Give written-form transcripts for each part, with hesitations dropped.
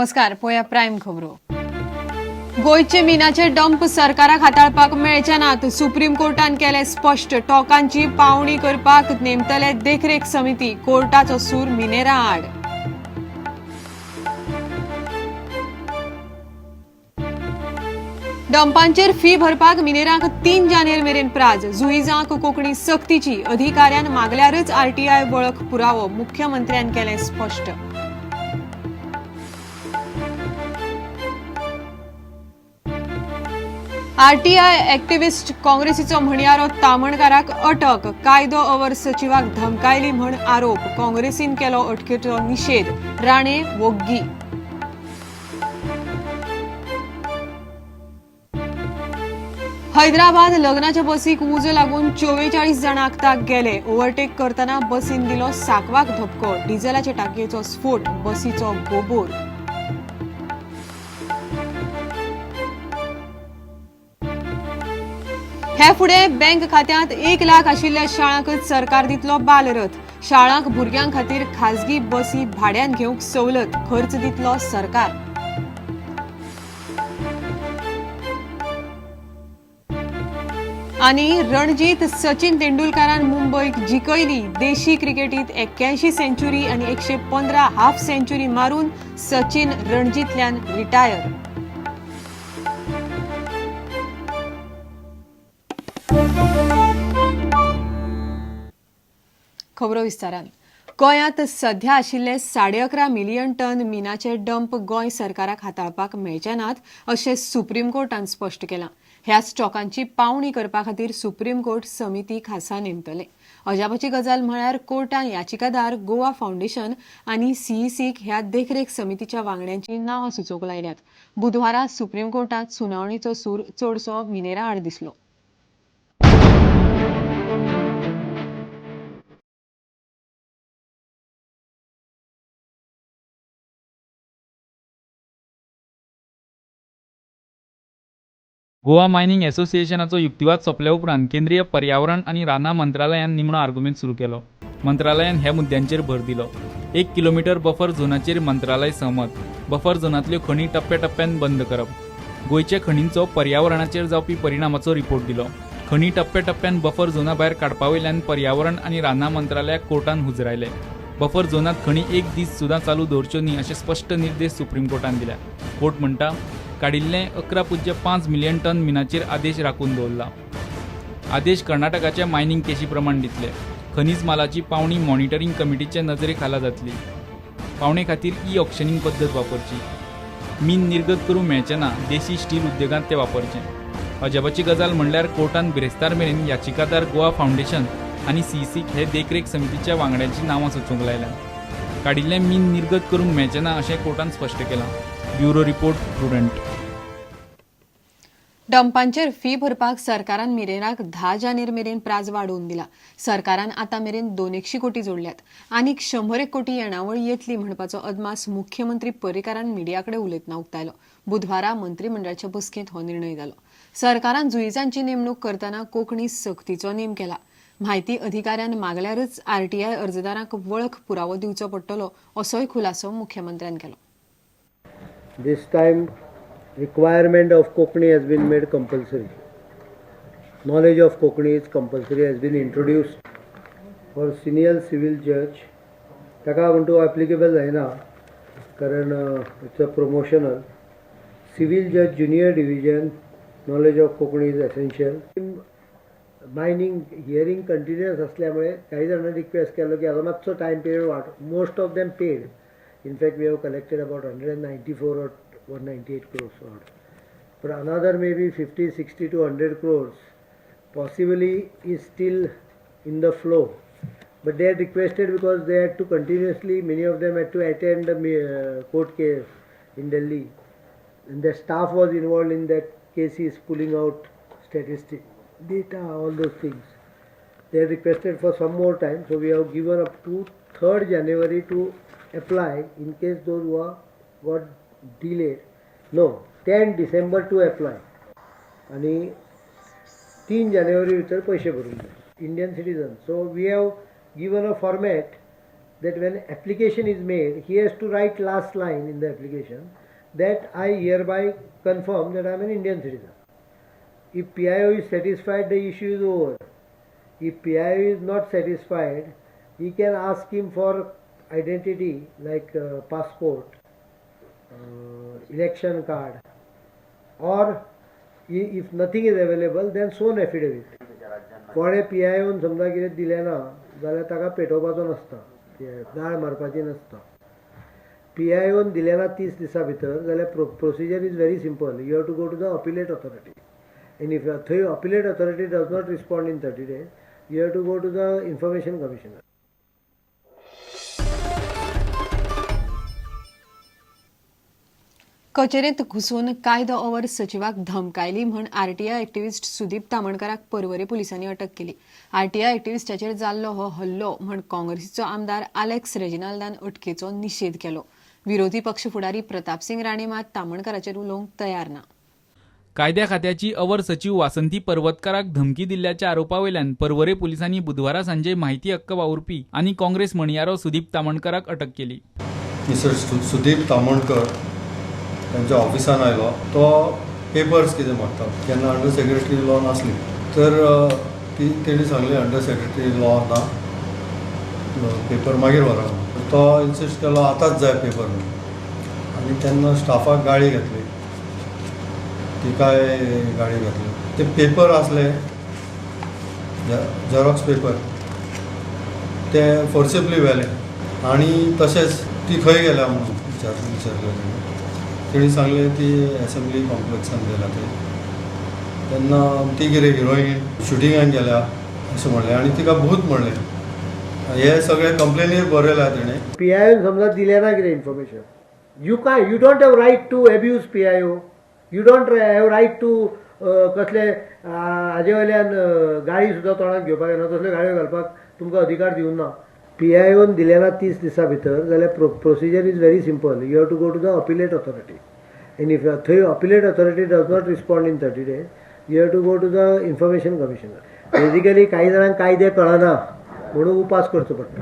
नमस्कार, पोया प्रायम खबरो. गोंयचे मिनाचे डंप सरकाराक हाताळपाक मेळचे नात. सुप्रीम कोर्टान केले स्पश्ट. टोकांची पावणी करपाक नेमतले देखरेख समिती. कोर्टाचो सूर मिनेरा आड. डंपांचेर फी भरपाक मिनेरांक 3 जानेर मेरेन प्राज. जुईजांक कोंकणी सक्तीची. अधिकाऱ्यान मागल्यारच आरटीआय वळख पुरावो. मुख्यमंत्र्यान केलें स्पश्ट. आरटीआय एक्टिविस्ट काँग्रेसीचो म्हणयारो तामणकाराक अटक. कायदो our सचिवाक धमकायली म्हण आरोप. काँग्रेसीन केलो अटकेचो निशेध. राणे वोग्गी. हैदराबाद लग्नाच्या बसीक उजो लागून 44 जाणां आक्ताक गेले. ओव्हरटेक करतना बसीन दिलो साकवाक धपको. डिझेलाचे टांकयेचो स्फोट. बसीचो गोबोर. हे फुडें बँक खात्यांत 1 लाख आशिल्ल्या शाळांकच सरकार दितलो बालरथ. शाळांक भुरग्यां खातीर खाजगी बसी भाड्यान घेवंक सवलत. खर्च दितलो सरकार. आनी रणजीत सचिन तेंडुलकारान मुंबयक जिखयली. देशी क्रिकेटीत 81 सेंच्युरी आनी 115 हाफ सेंच्युरी मारून सचिन रणजीतल्यान रिटायर. खबरो विस्तारान. गोंयांत सध्या आशिल्ले 11.5 मिलियन टन मिनाचे डंप गोंय सरकाराक हाताळपाक मेळचे नात अशें सुप्रीम कोर्टान स्पश्ट केलां. ह्या स्टॉकांची पावणी करपा खातीर सुप्रीम कोर्ट समिती खासा नेमतले. अजापाची गजाल म्हळ्यार कोर्टान याचिकादार गोवा फावंडेशन आनी सीईसीक ह्या देखरेख समितीच्या वांगड्यांची नांवां सुचोवंक लायल्यात. बुधवारा सुप्रीम कोर्टांत सुनावणीचो सूर चडसो मिनेरा आड दिसलो. गोवा मायनिंग असोसिएशनाचो युक्तिवाद सोंपल्या उपरांत केंद्रीय पर्यावरण आनी रानां मंत्रालयान निमणो आर्गुमेंत सुरू केलो. मंत्रालयान ह्या मुद्द्यांचेर भर दिलो. 1 किलोमीटर बफर झोनाचेर मंत्रालय सहमत. बफर झोनांतल्यो खणी टप्प्याटप्प्यान बंद करप. गोंयच्या खणींचो पर्यावरणाचेर जावपी परिणामाचो रिपोर्ट दिलो. खणी टप्प्याटप्प्यान बफर झोना भायर काडपा वयल्यान पर्यावरण आनी रानां मंत्रालयाक कोर्टान हुजरायले. बफर झोनांत खणी एक दीस सुद्दां चालू दवरच्यो न्ही अशे स्पश्ट निर्देश सुप्रीम कोर्टान दिल्या. कोर्ट म्हणटा, काडिल्लें 11.5 मिलियन टन मिनाचेर आदेश राखून दवरला. आदेश कर्नाटकाच्या मायनिंग केशी प्रमाण दितले. खनीज मालाची पावणी मॉनिटरींग कमिटीचे नजरे खाला जातली. पावणे खातीर ई ऑक्शनिंग पद्दत वापरची. मीन निर्गत करूंक मेळचें ना, देशी स्टील उद्देगांत तें वापरचें. अजापाची गजाल म्हणल्यार कोर्टान बिरेस्तार मेरेन याचिकादार गोवा फावंडेशन आनी सीईसीक हे देखरेख समितीच्या वांगड्यांची नांवां सुचोवंक लायल्यात. काडिल्लें मीन निर्गत करूंक मेळचें ना अशें कोर्टान स्पश्ट केलां. Bureau report, Prudent. डंपांचेर फी भरपाक सरकारान मिनेराक 10 जानेर मेरेन प्राज वाडोवन दिला. सरकारान आतां मेरेन 200 कोटी जोडल्यात. आनीक 101 कोटी येणावळ येतली म्हणपाचो अदमास मुख्यमंत्री पर्रीकारान मिडिया कडेन उलयतना उक्तायलो. बुधवारा मंत्रीमंडळाच्या बसकेंत हो निर्णय जालो. सरकारान जुईजांची नेमणूक करतना कोंकणी सक्तीचो नेम केला. म्हायती अधिकाऱ्यान मागल्यारच आरटीआय अर्जदारांक वळख पुरावो दिवचो पडटलो असोय खुलासो मुख्यमंत्र्यान केलो. This time requirement of Konkani has been made compulsory. Knowledge of Konkani is compulsory, has been introduced for senior civil judge. ताका म्हणटू applicable जायना कारण it's a promotional. Civil judge junior division, knowledge of Konkani is essential. Mining hearing continuous असल्यामुळे काही जाणांनी request केलो की आता मातसो टायम पिरियड वाट. Most of them paid. In fact, we have collected about 194 or 198 crores odd. But another maybe 50, 60 to 100 crores possibly is still in the flow. But they had requested because they had to continuously, many of them had to attend the court case in Delhi. And their staff was involved in that cases, pulling out statistics, data, all those things. They had requested for some more time, so we have given up to 3rd January to apply in case those who are got delayed. No, 10 December to apply. आणि 3 जानेवारी भितर पयशे भरून जाय. Indian citizen. So we have given a format that when application is made, he has to write last line in the application that I hereby confirm that I am an Indian citizen. If PIO is satisfied, the issue is over. If PIO is not satisfied, he can ask him for identity like passport, election card, or if nothing is available, then sworn affidavit. कोणे PIO समजा कितें दिलें ना जाल्यार ताका पेटोवपाचो नासता, दाळ मारपाची नासता. PIO दिलें ना 30 दिसां भितर जाल्यार procedure is very simple. You have to go to the appellate authority, and if थंय appellate authority does not respond in 30 days, you have to go to the information commissioner. कचेरेंत घुसून कायदो our सचिवाक धमकायली म्हण RTI activist Sudeep तामणकाराक पर्वरे पुलिसांनी अटक केली. RTI एक्टिविस्टाचेर जाल्लो हो हल्लो म्हण काँग्रेसीचो आमदार आलेक्स रेजिनाल्दान अटकेचो निशेध केलो. विरोधी पक्ष फुडारी प्रतापसिंग राणे मात तामणकाराचेर उलोवंक तयार ना. कायद्या खात्याची our सचिव वासंती पर्वतकाराक धमकी दिल्ल्याच्या आरोपावेल्यान पर्वरे पुलिसांनी बुधवारा सांजे माहिती हक्क वावुरपी आनी काँग्रेस म्हणयारो सुदीप तामणकाराक अटक केली. मिस्टर सुदीप तामणकर त्यांच्या ऑफिसान आयलो, तो पेपर्स कितें मागता तेन्ना अंडर सेक्रेटरी लॉ नासली तर ती तेणी सांगली अंडर सेक्रेटरी लॉ ना, पेपर मागीर व्हरा. तो इन्सिस्ट केलो आतांच जाय पेपर म्हणून, आनी तेन्ना स्टाफाक गाळी घातली, तिकाय गाळी घातली. ते पेपर आसले झेरॉक्स पेपर, ते फोर्सेबली व्हेले आनी तशेंच ती खंय गेल्या म्हणून विचारलें. तेणी सांगलें ती एसेंब्ली कॉम्प्लेक्सान गेल्या ते. तेन्ना ती कितें हिरोईन शुटिंगान गेल्या अशें म्हणलें आनी तिका भूत म्हणलें. हे सगळे कंप्लेनीर बरयला तेणें. PIO समजा दिलें ना कितें information, you काय you don't have right to abuse PIO, you don't have right to कसले हाजे वयल्यान गाळी सुद्दां तोंडाक घेवपाक येना, तसल्यो गाळयो घालपाक तुमकां अधिकार दिवंक ना. PIO दिलें ना 30 दिसां भितर जाल्यार procedure is very simple. You have to go to the appellate authority, and if थंय appellate authority does not respond in 30 days, you have to go to the information commissioner. Basically काही जाणांक कायदे कळना म्हणून उपास करचो पडटा.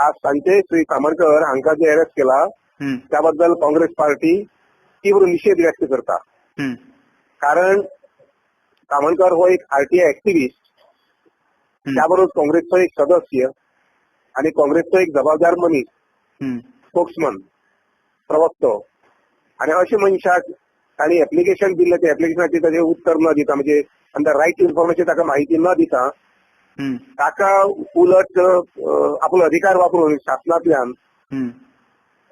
आज सांजे श्री तामणकर हांकां जे अरेस्ट केला त्या बद्दल काँग्रेस पार्टी तीव्र निषेध व्यक्त करता. कारण तामणकर हो एक आरटीआय एक्टिविस्ट, त्याबरोबर काँग्रेसचो एक सदस्य आणि काँग्रेसचो एक जबाबदार मनीस, स्पोक्समन, प्रवक्तो. आणि अशे मनशाक तांणी एप्लिकेशन दिल्लें, त्या एप्लिकेशनाचेर ताजें उत्तर न दिता, म्हणजे अंडर रायट टू इन्फॉर्मेशन ताका माहिती न दिता ताका उलट आपलो अधिकार वापरून शासनांतल्यान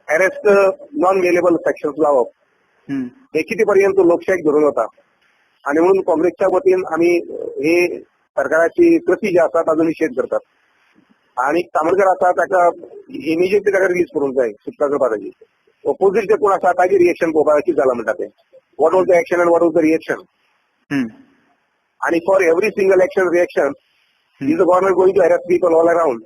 अरेस्ट नॉन वेलेबल सेक्शन्स लावप हे किती पर्यंत लोकशाहीक धरून वता. आणि म्हणून काँग्रेसच्या वतीन आमी हे सरकाराची कृती जी आसा ताजो निशेध करतात. आणि तामणकर आसा ताका इमिजिएटली ताका रिलीज करूंक जाय, सुटका करपा ताजी. ओपोजीट जे कोण आसा ताजी रिएक्शन पळोवपाक कितें जाला म्हणटा तें, what was the action and what was the reaction. आणि for every single action reaction is the government going to arrest people all around.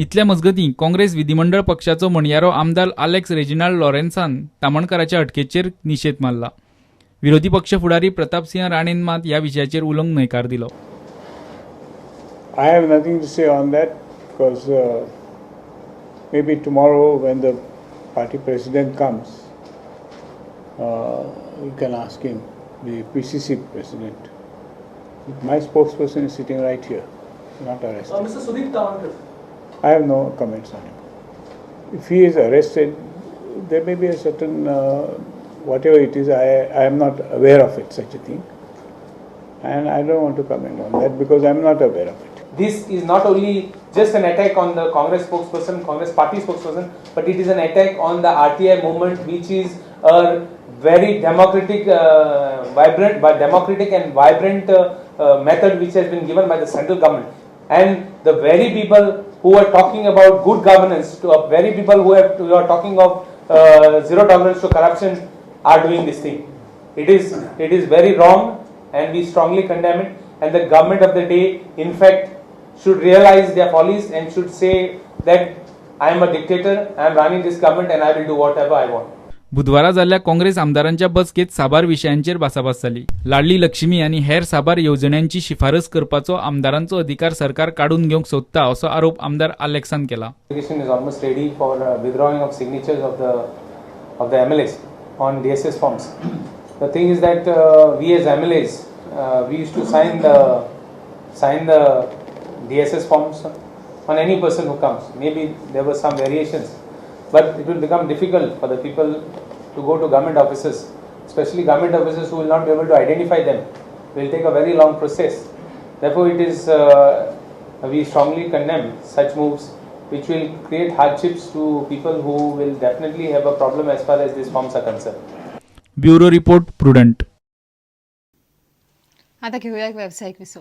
इतल्या मजगतीं काँग्रेस विधिमंडळ पक्षाचो म्हणयारो आमदार आलेक्स रेजिनाल्ड लॉरेन्सान तामणकाराच्या अटकेचेर निशेध मारला. विरोधी पक्ष फुडारी प्रतापसिंह राणेन मात ह्या विशयाचेर उलोवंक न्हयकार दिलो. I have nothing to say on that because maybe tomorrow when the party president comes, you can ask him, the PCC president. My spokesperson is sitting right here, not arrested. Mr. Sudeep Tamankar. I have no comments on him. If he is arrested, there may be a certain, whatever it is, I am not aware of it, such a thing. And I don't want to comment on that because I am not aware of it. This is not only just an attack on the Congress spokesperson, Congress party spokesperson, but it is an attack on the RTI movement, which is a very democratic, vibrant, but democratic and vibrant method which has been given by the central government. And the very people who are talking about good governance, to very people who are talking of zero tolerance to corruption, are doing this thing. It is very wrong, and we strongly condemn it. And the government of the day, in fact, should realize their follies and should say that I am a dictator, I am running this government and I will do whatever I want. बुधवारा जाल्ल्या काँग्रेस आमदारांच्या बसकेत साबार विशयांचेर भासाभास जाली. लाडली लक्ष्मी आनी हेर साबार येवजण्यांची शिफारस करपाचो आमदारांचो अधिकार सरकार काडून घेवंक सोदता असो आरोप आमदार आलेक्सान केला. Application is almost ready for withdrawing of signatures of the MLAs on DSS forms. The thing is that we as MLAs, we used to sign the DSS forms on any person who comes. Maybe there were some variations, but it will become difficult for the people to go to government offices, especially government officers who will not be able to identify them. Will take a very long process. Therefore, it is we strongly condemn such moves which will create hardships to people who will definitely have a problem as far as these forms are concerned. Bureau report, Prudent. आता घेऊया एक व्यावसायिक विसव.